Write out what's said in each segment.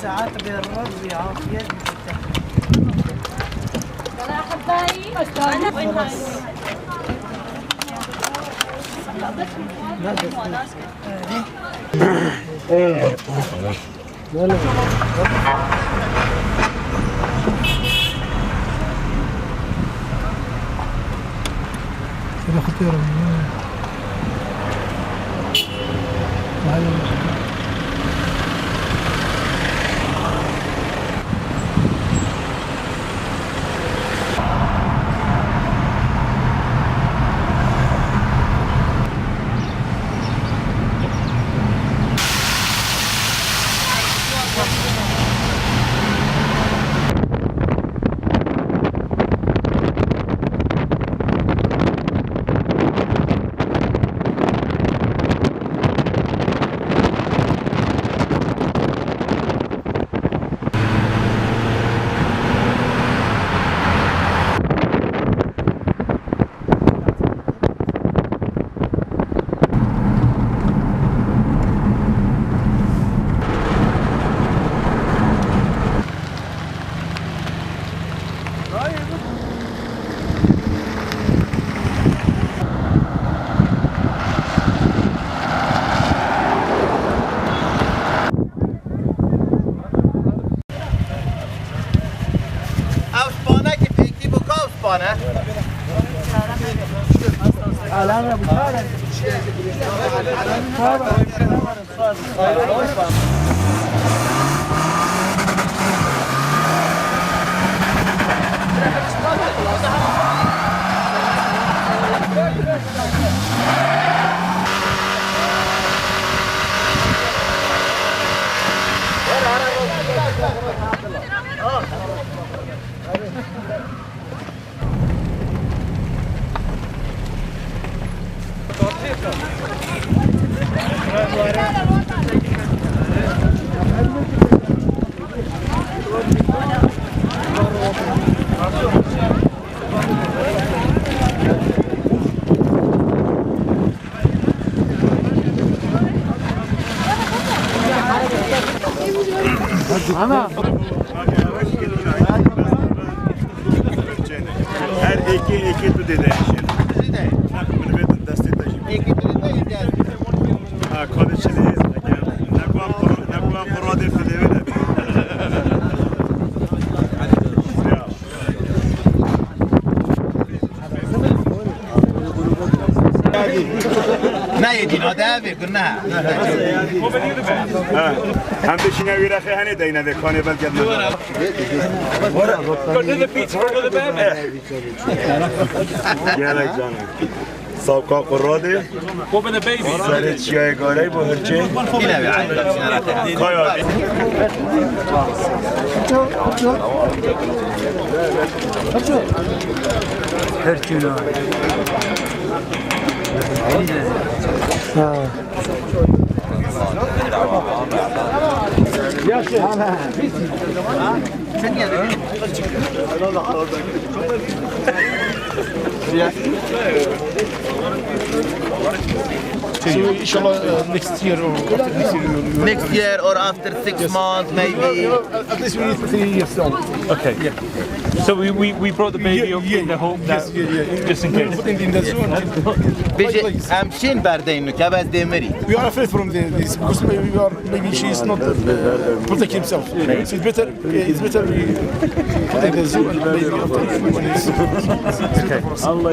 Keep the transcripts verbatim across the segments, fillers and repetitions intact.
ساعات بالرز يا عافية. Ew spane ki pêkî bû, ka ew spane? Her êkê êkê tu dê de. Min vê destê te jî. Ha, kadê çi dê? Ne guan pro-, ne guan pro de filê wê de. Ya. Ne yedin, hadi abi, günah. Ha. Hem de şine wî rexê hene deyne ve kanê belge. Go to the beach, go to the beach. Gerek canım. Savka Quradê. Go for the baby. Serê çiyayê Garey bu hirçê. Kaya. Hirçino. Ha. So, inshallah, uh, next year or after next year, you will Next year or after six months, maybe. At least we need three years old. Okay. Yeah. So we, we, we brought the baby Yeah, up yeah. in the hope that Yes, yeah, yeah. just in case. Put it in the zoo and Bêje, em şên berdeyî nuke, bes dê mirî. We are afraid from the, this because maybe we are, maybe she is not, uh, protect himself. So it's better, it's better we put in the zoo and maybe after a few months. Okay. Allah,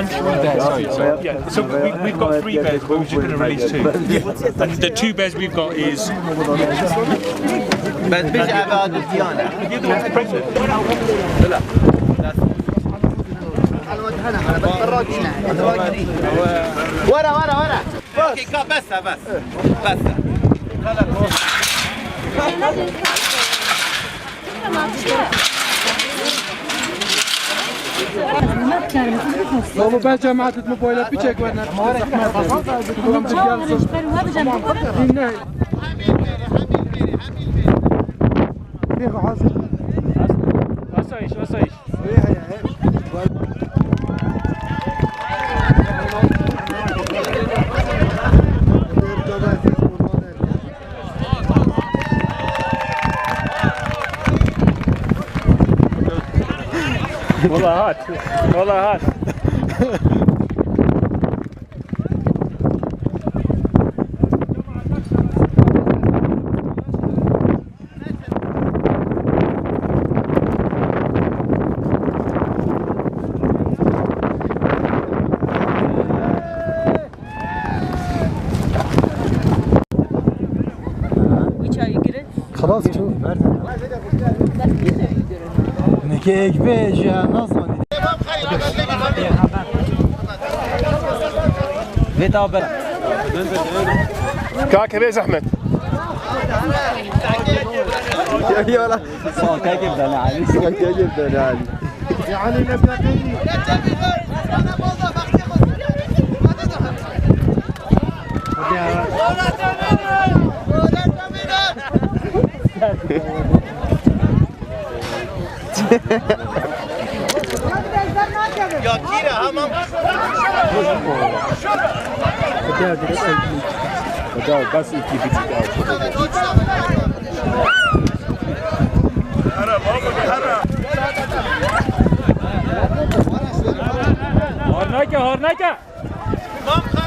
I'm sure there. Sorry, sorry. Yeah. So we, we've got three beds, but we're just gonna release two. And the two beds we've got is Bes bijî eve adil jiyan e. The other one's pregnant. Were, were, were. Okey, ka bes e, bes. Bes e. Oğlum ben cemaatit mi böyle bir çek var ne? Dinle. Asayiş, asayiş. Wala hat. Wala hat. Wî çayê girin. Xelas çû. Neke ek bêje, nazanî. Vê tava bera. Kake bê zehmet. Yala. Sağ ol, kake bidene Ali. Sağ ol, kake bidene Ali. Ya kîre, ha, mam. Xuda bes û kî bicî. Harnake, harnake.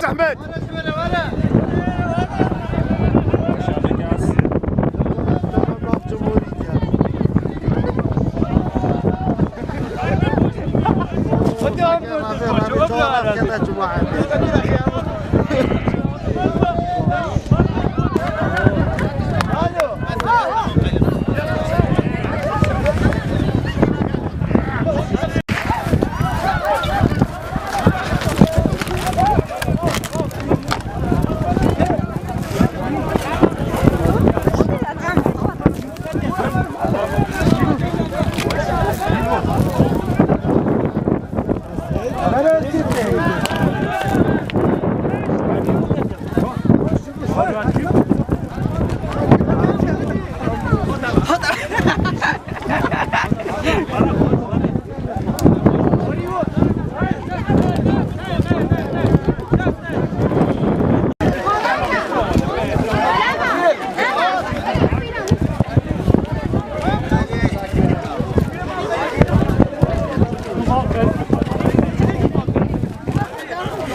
Zehmet.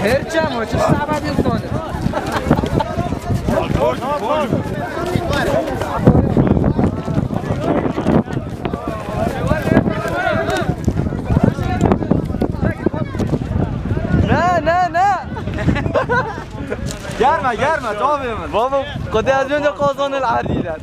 Her çam o, çi saba bir tane. Na, na, na. Germe, germe, tabii mi? Baba, Xwedê ez önce kazanın ahliler.